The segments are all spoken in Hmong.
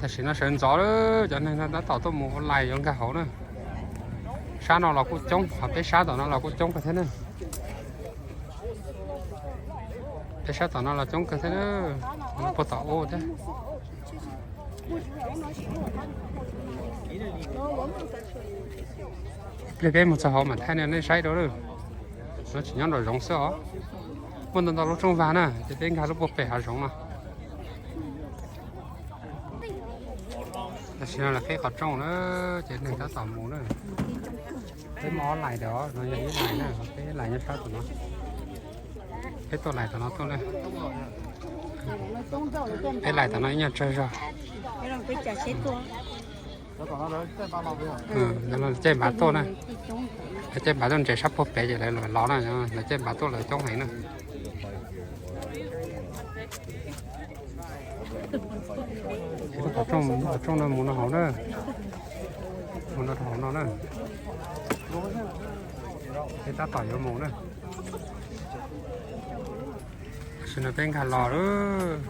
Tam sim no sawv ntxov lawm, cov neeg no tab tom tuaj mus ua lais yuav nkag hauv na. Sab no los kuj coob, ho peb sab tom no los kuj coob kawg thiab na. Peb sab tom no los coob kawg thiab na, puag tom ub thiab. Pliag peb mus txog hauv mam thaij nej saib dua lawm. No tseem nyob nraum zoov xwb os. Muaj ntau ntau lub rooj vag na, ces peb nkag lub puag pem hav zoov no. Tam sim no lawv qhib qhov rooj na, ces neeg tab tom mus na. Peb muaj ob lais ntawd, no yog ib lais na, peb lais nyob sab tom no. Peb tuaj lais tom no tuaj na. Peb lais tom no ib nyuag tsawg zog. Caij npav tuaj na. Lawv caij npav tuaj ntses sab puag pem ces lawv los na, lawv caij npav tuaj lawv coob heev na. Qhov rooj, qhov rooj no mus no hauv na. Mus no rau hauv no na. Peb tab tom yuav mus na. Tam sim no peb nkag los lawm.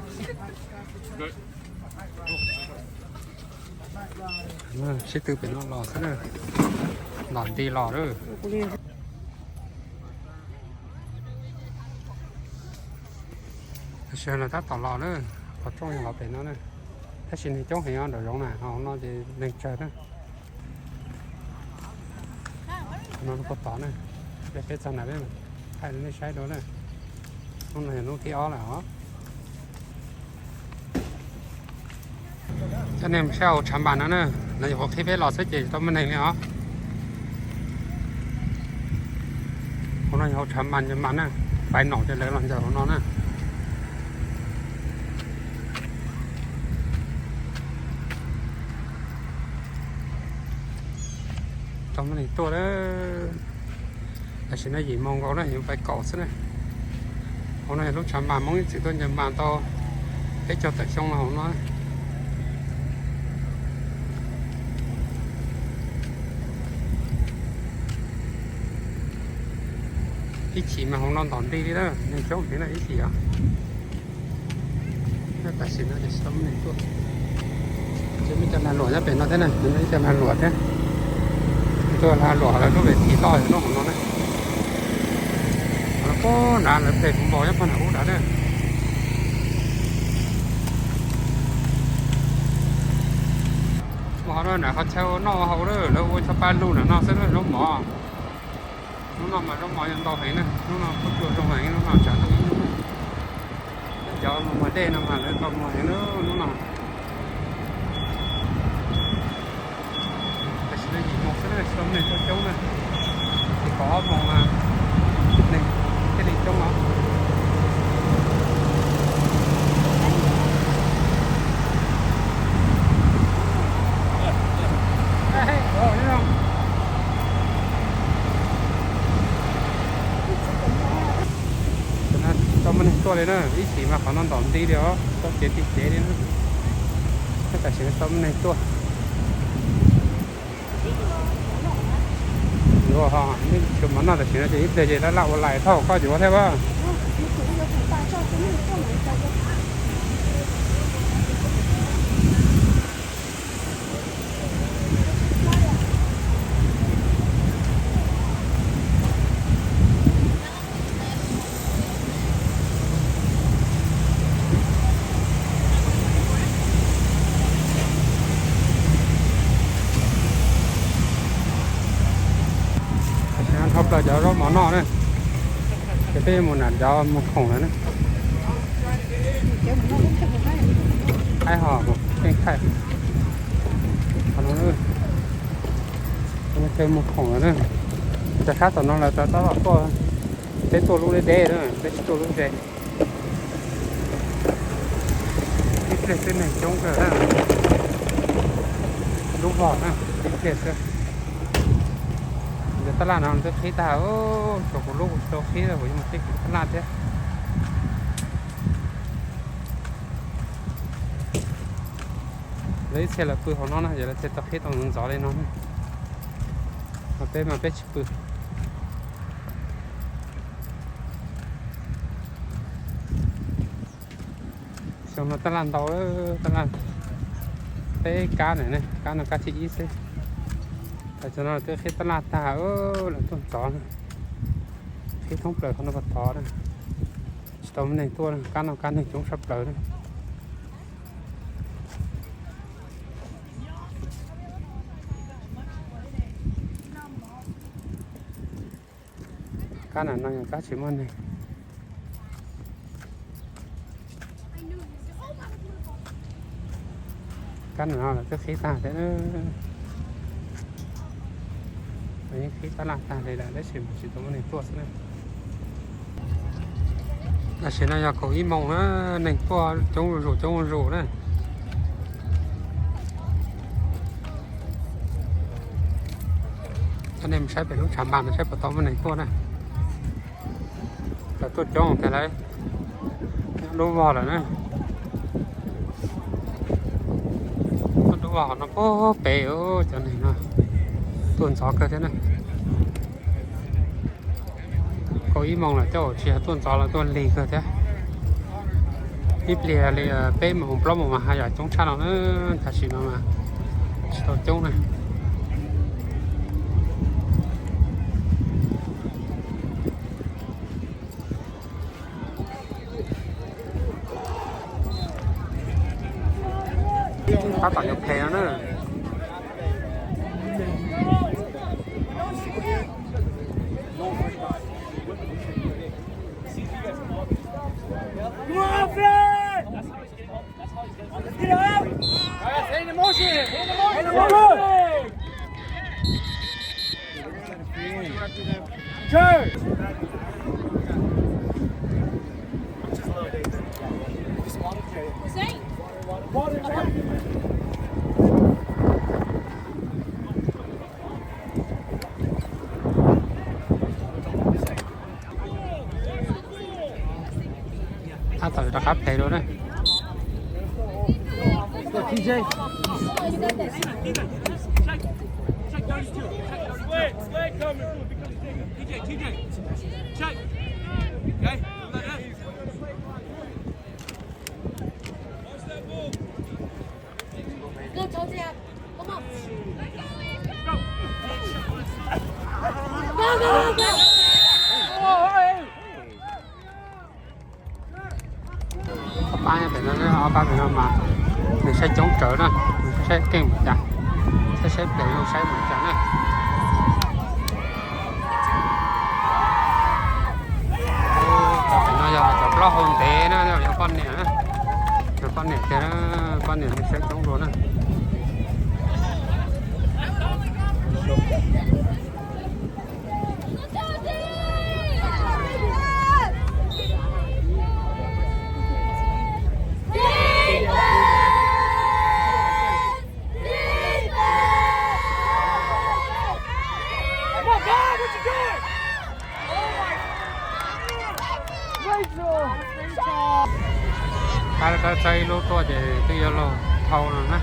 Sib tw pem no los xwb na. Ntom nti los lawm. Tam sim no tab tom los na. Qhov rooj yog los pem no na. Tab sis neeg coob heev os, nraum zoov na, hauv no ces neeg tsawg na. No puag tod na. Peb txog na peb thaij nej saib dua na. Hnub no yog hnub thib ob lawm os. Coj nej saib hauv tshav npas no na, no yog qhov qhib peb los xwb ces tsis tau muaj neeg li os. Hauv no yog hauv tshav npas ncaws mas na, pais naum ces lawv los ncaws hauv no na. Tau muaj neeg tuaj lawm. Tam sim no yim moos nkaus na, yuav pais kaum xwb na. Hauv no yog lub tshav mas Hmoob ib txwm tuaj ncaws mas tau peb caug tawm xyoo no hauv no. Ib chim mas hauv no ntom nti li na, neeg coob heev na ib chim os. Tam sim no ces tsis tau muaj neeg tuaj. Ces muaj cov lag luam nyob pem no thiab na, muaj ib co lag luam thiab. Tuaj lag luam lawv lub vej thim loj lub hauv no na. Puag nrad lawv phem kuv npaum nyob puag nram ub nrad na. Mus hauv no nram qhov chaw ua noj ua haus lawm, lawv ua txog paj lug nram no xwb na, zaub mov. Hnub no mas zaub mov yuav ntau heev na, hnub no kuj cua zoo heev, hnub no tsam tuaj ib hnub. Cov mus muag dej no mas lawv tau muag heev hnub no. Tam sim no yim moos xwb na, tsis tau muaj neeg tuaj coob na. Ces kaum ob moos mas neeg thiaj li coob os. Tsis tau muaj neeg tuaj li na, ib chim mas qhov no ntom nti li os, tau cev ti cev li na. Tab tam sim no tsis tau muaj neeg tuaj. Yuav ho, nej tshuav mov noj tam sim no ces ib pliag ces laj laj ua lais thauj koj yuav thiab as. Dhau plaws cov zaub mov noj na, ces peb yuav mus nram cov mus khoom lawm na. Aib ho mus keej thaij. Qhov no na, chaw mus khoom lawm na. Cov sab tom no lawv tab tom tuaj, peb tuaj lub deb deb na, peb tsis tuaj lub ze. Ib pliag xwb neeg coob kawg na. Lub vog na, ib pliag xwb. Cov tab laj no twb qhib tag, tshuav kuv lub kuv tsis tau qhib, kuv yuav mus qhib kuv tab laj thiab. Lawv ib txhia lawv pw hauv no na, yog lawv thiaj tau qhib tau ntxov ntxov li no. Mas peb mas peb tsis pw. Xyoo no tab laj ntau, tab laj Peb kab na, kab no kab thib ib xwb. Tam sim no twb qhib tab laj tag, lawv tuaj ntxov na. Qhib thoob plaws qhov no puag tod na. Tsis tau muaj neeg tuaj na, kab no kab neeg coob tshaj plaws na. Kab no no yog kab tsis muaj neeg. Kab no no lawv twb qhib tag thiab. Yeej qhib tab laj tag li lawm tab sis mas tsis tau muaj neeg tuaj xwb na. Tam sim no yog kaum ib moos na, neeg tuaj coob zuj zus coob zuj zus na. Coj nej mus saib pem lub tshav npam no saib puas tau muaj neeg tuaj na. Lawv tuaj coob tiag lauj. Nyob dub vog lawm na. Nyob dub vog no puag pem, cov neeg no tuaj ntxov kawg thiab na. Kaum ib moos lawm tej zaum tsis yog tuaj ntxov los tuaj lig kawg thiab. Ib pliag li peb moos plaub moos mas haj yam coob tshaj no na, tam sim no mas tsis tau coob na. Tab tom yuav phem no na. Come on, Fred! Let's get it up. All right, stay in the motion. Stay in the motion. Church. Tab tom rov qab phem dua na. Ob pab pem no, ob pab pem no mas nws saib coob rawv na, nws saib keej mus cas, saib saib pem no saib mus cas na. Cov pem no yog cov plaub hau ntev na, yog poj niam na, yog poj niam tiag, poj niam nws saib coob dua na. Rachel, Rachel txawb ib lub tuaj ces twb yuav luag thau no na.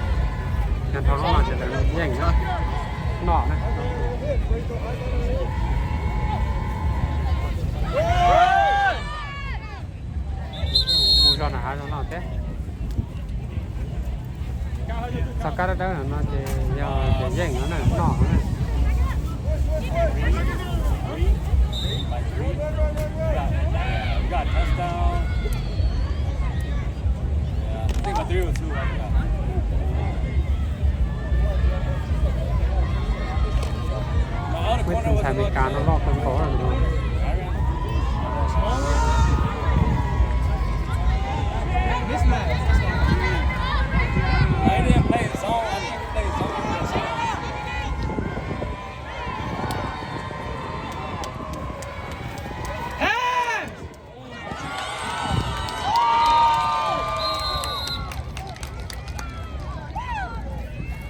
Yog thau lub no ces lawv yeej noj na. Mus zog nram hav zoov no thiab. Txog kab dawb dawb no ces yog ces yeej no na, noj na. Muaj ib tug ntxhais Amelikas no loj kawg nkaus no.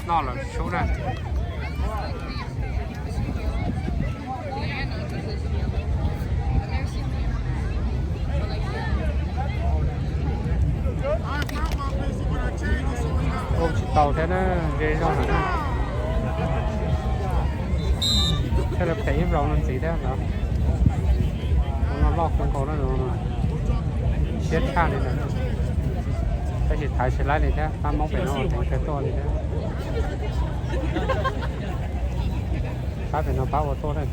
Noj lawm sub na. Ua tsis tau thiab na, ze zog lawm na. Thiaj li phem ib vlov no ntxiv thiab ntawd. Tus no loj kawg nkaus na, siab tshaj li ntawd. Tab sis thaiv tsis laib li thiab, pab Hmoob pem no ua teev kawg tuaj li thiab. Pab pem no pab ua tuaj lawm.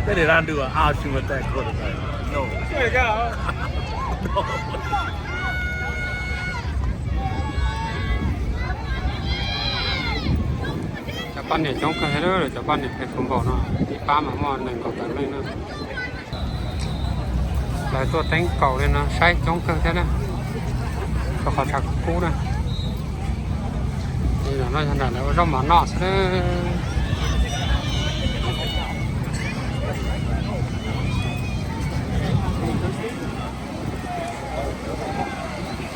They did not do an option with that quarterback. No. Swear to God. No. Cov poj niam coob kawg thiab, cov poj niam phem khuv npaum no, ib pab mas muaj nees nkaum tawm leej na. Lawv tuaj teeb kaus li no saib coob kawg thiab na, rau qhov tshav kub kub na. Li no yog nram lawv ua zaub mov noj xwb na.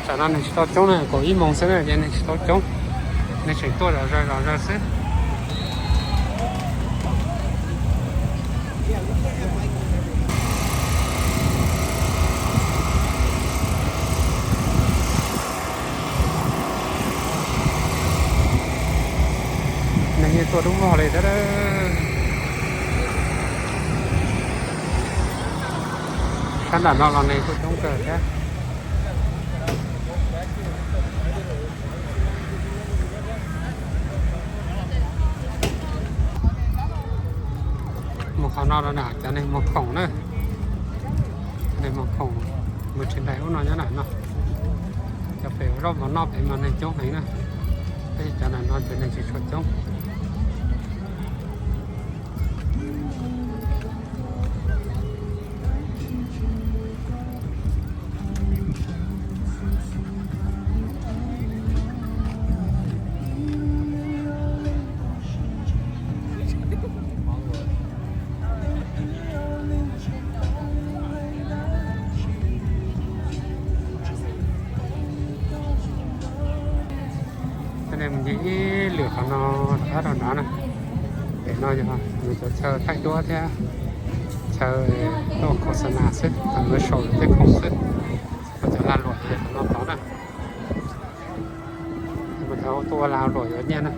Tsam no neeg tsis tau coob na, kaum ib moos xwb na ces neeg tsis tau coob, neeg tseem tuaj zom zaws zom zaws xwb. Neeg yeej tuaj dub vog li thiab. Sab nram no los neeg tuaj coob kawg thiab. Mus qhov no rau nram cov neeg muag khoom na. Cov neeg muag khoom mus tsis nraim ub no nyob nram no. Cov pem ua zaub mov noj pem mas neeg coob heev na. Tab sis cov nram no ces neeg tsis tshua coob. Cov neeg mus ncig ib lwm qhov no rov qab rau nrad na. Pem no yog nws cov chaw thaij duab thiab chaw tuaj khos xa nas xwb, thaum lawv sau tej khoom xwb. Ua cov lag luam yog qhov no tod na. Mus cov tuaj lag luam yuav nyiaj na.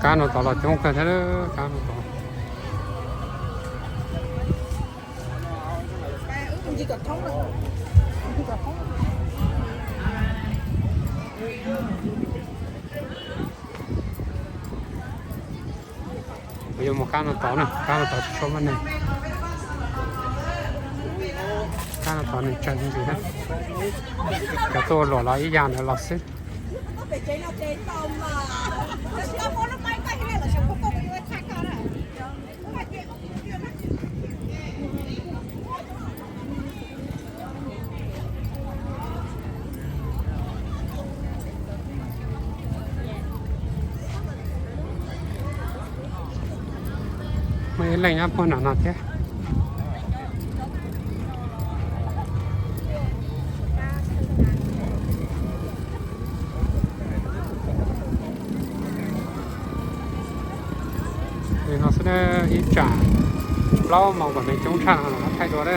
Kab no tod los coob kawg thiab, kab no tod. Kuv yuav mus kab no tod na, kab no tod tsis tshua muaj neeg. Kab no tod neeg tsawg ntsis na. Cov tuaj luam los ib yam ntawd los xwb. Muaj ib leej nyob puag nram no thiab. Li no xwb, ib tsam plaub moos kom neeg coob tshaj no los thaij dua na.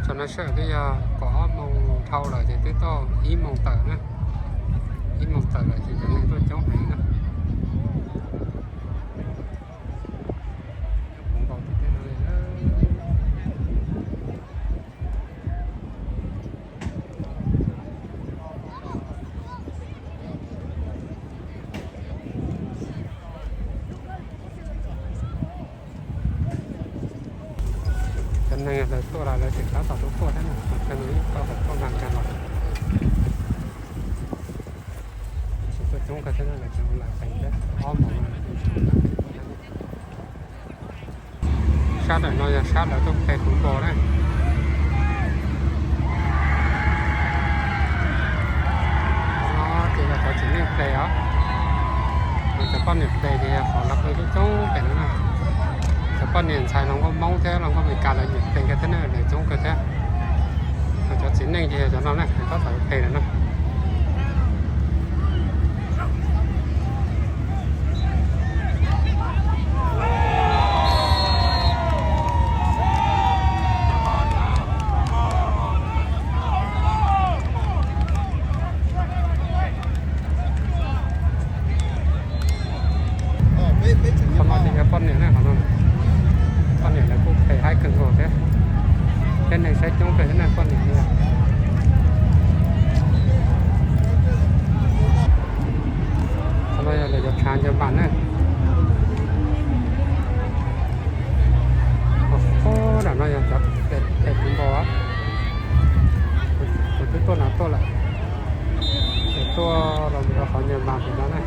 Tam no sij hawm twb yog kaum ob moos dhau lawm ces twb tau ib moos tawm na. Ib moos tawm lawm ces cov neeg tuaj coob heev na. Cov neeg lawv tuaj los lawv tseem tab tom tuaj tuaj thiab na, cov neeg ib tau tau tuaj nag kag los. Tsis tuaj coob kawg thiab, lawv tseem ua lam teev thiab, ob moos. Sab ntawm no yog sab lawv tuaj pe kuv npo na. Poj niam ntxhais hluas nkauj Hmoob thiab hluas nkauj Amelikas lawv nyiam pleg kawg thiab na, lawv coob kawg thiab. Cov txiv neej ces yog cov no na, tab tom pleg lawm no. Qhov no ces yog poj niam na, qhov no poj niam lawv kuj phem haib kawg nkaus thiab, thiab neeg saib coob kawg thiab na poj niam. Qhov no yog lawv cov tshav ncaws npas na. Ub, nram no yog cov phem kuv npau, kuv twb tuaj no tuaj lawm, es tuaj los mus rau qhov ncaws npas tim no na.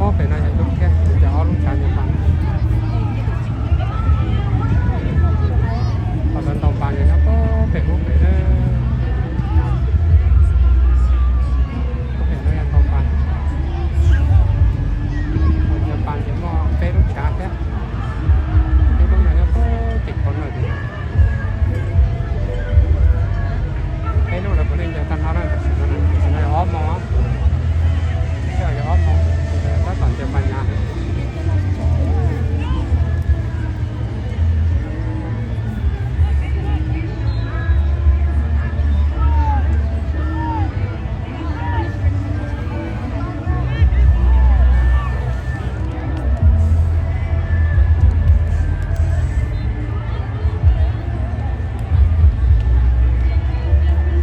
Ob pem no yog lub thiab, cov ob lub tshav ncaws npas. Qhov lawv ntaus npas ces nyob pem ub pem na. Ub pem no yog ntaus npas. Ntaus ncaws npas ces muaj peb lub tshav thiab. Peb lub no nyob pem tim khov no. Peb lub lawv puav leej ncaws tag nrho na, tam sim no, tam sim no yog ob moos, yog ob moos, tab tom ncaws npas hnyav.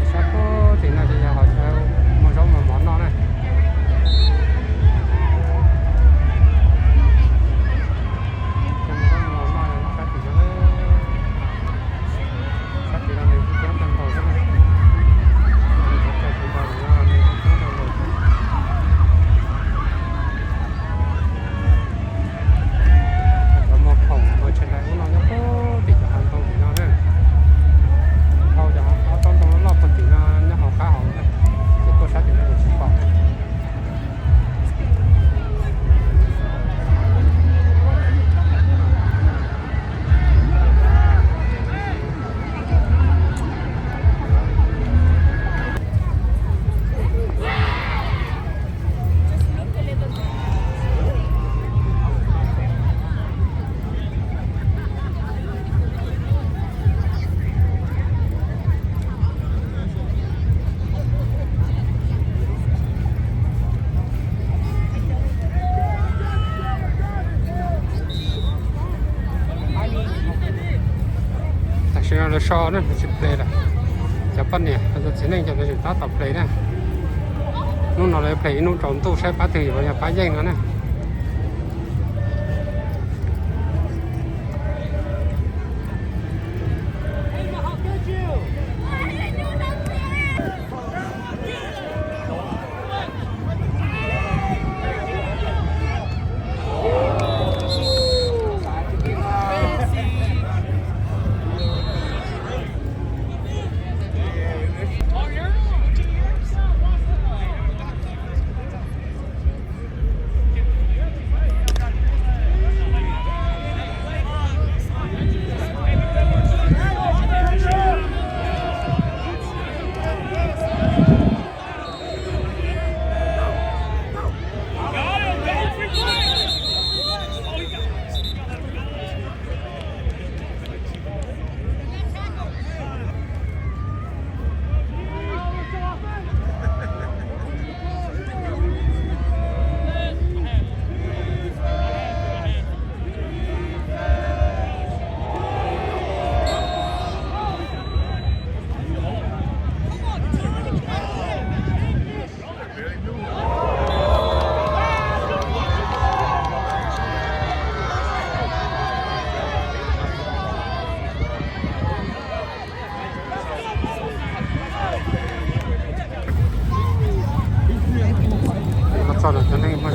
Sab pem tim no ces yog qhov chaw muag zaub muag mov noj na. Muag zaub muag mov noj sab tim no. Sab tim no nws kuj coob tag npaum xwb na. Cov chaw kuv ntaus no nws kuj coob tag npaum xwb. Cov muag khoom muag tshee hlais ub no nyob puag tim cov hav ntoo tim no na. Dhau cov ob tsob ntoo loj loj puag tim no nyob hauv qab hauv na, ces tuaj sab tim no ces tsis pom na. Tam sim no lawv so na, lawv tsis pleg lawm. Cov poj niam, cov txiv neej cov no tseem tab tom pleg na. Hnub no lawv pleg ib hnub tsaus ntuj saib pab twg yuav yog pab yeej no na.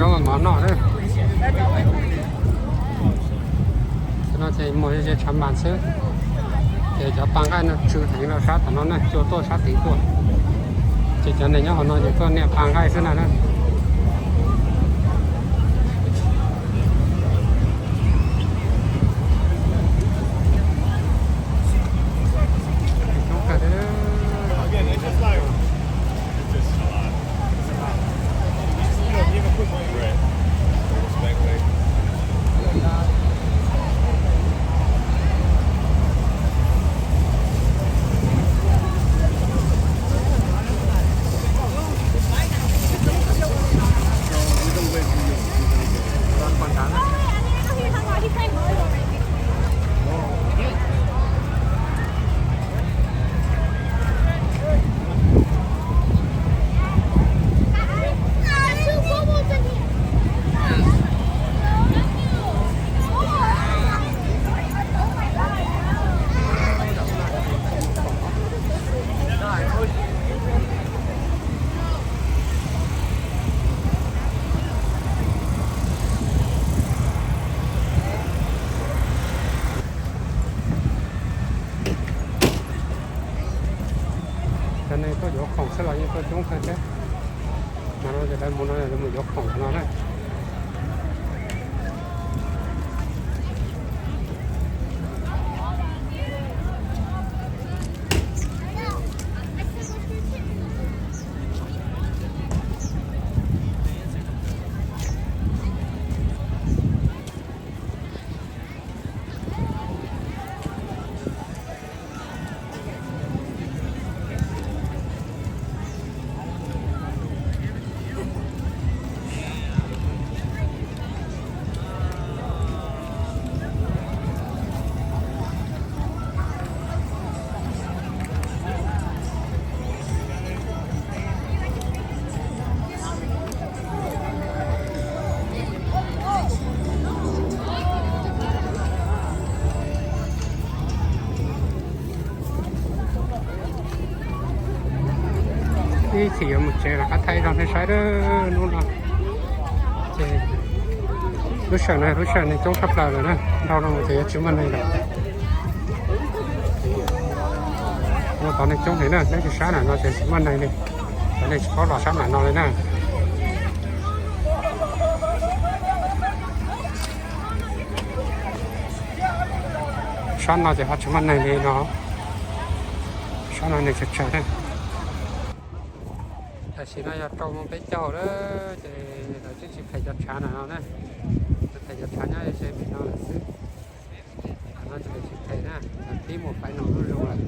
Cov mov noj na. Cov no ces muag ze tshav mas xwb. Ces cov pa nqaij no tsw heev rau sab tom no na, cua tuaj sab tid tuaj. Ces cov neeg nyob hauv no ces tuaj niam pa nqaij xwb na na. Cov neeg tuaj yuav khoom xwb los yeej tuaj coob kawg thiab. Hnub no ces lawv mus no lawv mus yuav khoom no na. Ib chim yuav mus tsev los qab thaij ib zaug nej saib hnub no. Ces lub sij hawm no lub sij hawm neeg coob tshaj plaws lawm na, dhau no mus ces yuav tsis muaj neeg lawm. Hnub no neeg coob heev na, neb tsis sab nram no ces tsis muaj neeg li. Cov neeg tsis paub los sab nram no li na. Sab no ces ho tsis muaj neeg li no. Sab no neeg tsawg tsawg na. Tam sim no yog rau moos peb caug lawm ces lawv twb tsis phem cov tshav nram no na. Lawv phem cov tshav nyob ze pem no lawm xwb. Qhov no ces lawv tsis phem na, lawv pib mus faib no zuj zus lawm.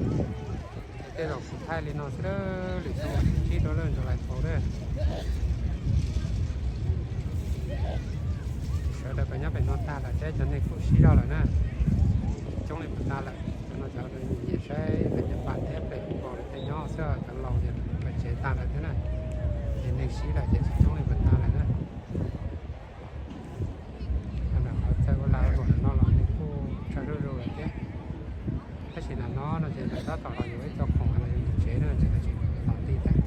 Ces tej zaum kuv thaij li no xwb, lwm xyoo sib ntsib dua lawm Ntsoo Lais Phau lawm. Sawv daws pem nyob pem no tag lawm thiab cov neeg kuj sib zog lawm na. Coob li puag ta lawm, cov no cov nyiam saib pem Nyab Laj thiab pem Hmoob Lauj tej nyob xwb, cov laus ces pem tsev tag lawm thiab na. Ces neeg sib lawm ces tsis coob li puag ta lawm na. Nram qhov txawj ua lag ua luam no los nws kuj tsawg zuj zus lawm thiab. Tab sis nram no no ces lawv tab tom los yuav ib co khoom los yuav mus tsev na, ces lawv tsis los ti thiab.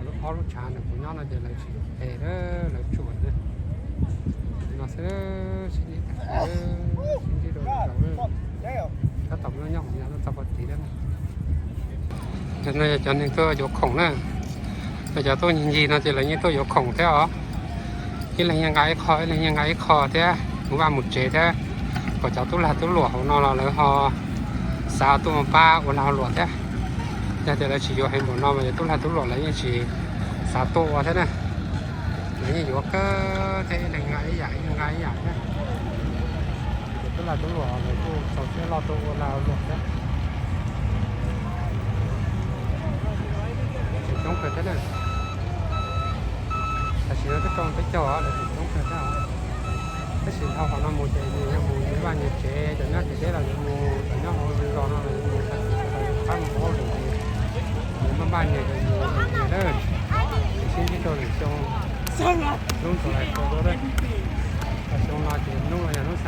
Lub pob lub tshav ntawm kuv nyob no ces lawv tsis phem, lawv tsuam na. No xwb, sib ntsib tag kis, sib ntsib rau zaus, tab tom lub nyob hauv no txog pov tid thiab na. No yog cov neeg tuaj yuav khoom na. Cov tuaj ncig ncig no ces lawv yeej tuaj yuav khoom thiab os. Ib leeg yeej nqa ib qho, ib leeg yeej nqa ib qho thiab mus vaj mus tsev thiab, kom cov tub lag tub luam hauv no los lawv ho xav tuaj mus pab ua lag ua luam thiab. Yog tias lawv tsis yuav heev npaum no mas cov tub lag tub luam lawv yeej tsis xav tuaj ua thiab na. Lawv yeej yuav kawg thiab, ib leeg nqa ib yam, ib leeg nqa ib yam thiab. Cov tub lag tub luam lawv kuj txaus siab loj tuaj ua lag ua luam thiab. Tseem coob kawg thiab na. Tam sim no twb rau peb caug lawm, tseem coob kawg thiab. Tab sis dhau qhov no mus ces nws yuav mus nyias vaj nyias tsev, cov nyob tsev deb los yuav mus, cov nyob hauv zos no los yuav mus, qab mus ua hauj lwm ces nyias maj npaj nyias, nyias nyias lawm. Ces sib ntsib rau lwm xyoo, hnub Ntsoo Lais Phau dua lawm. Xyoo no ces hnub no yog hnub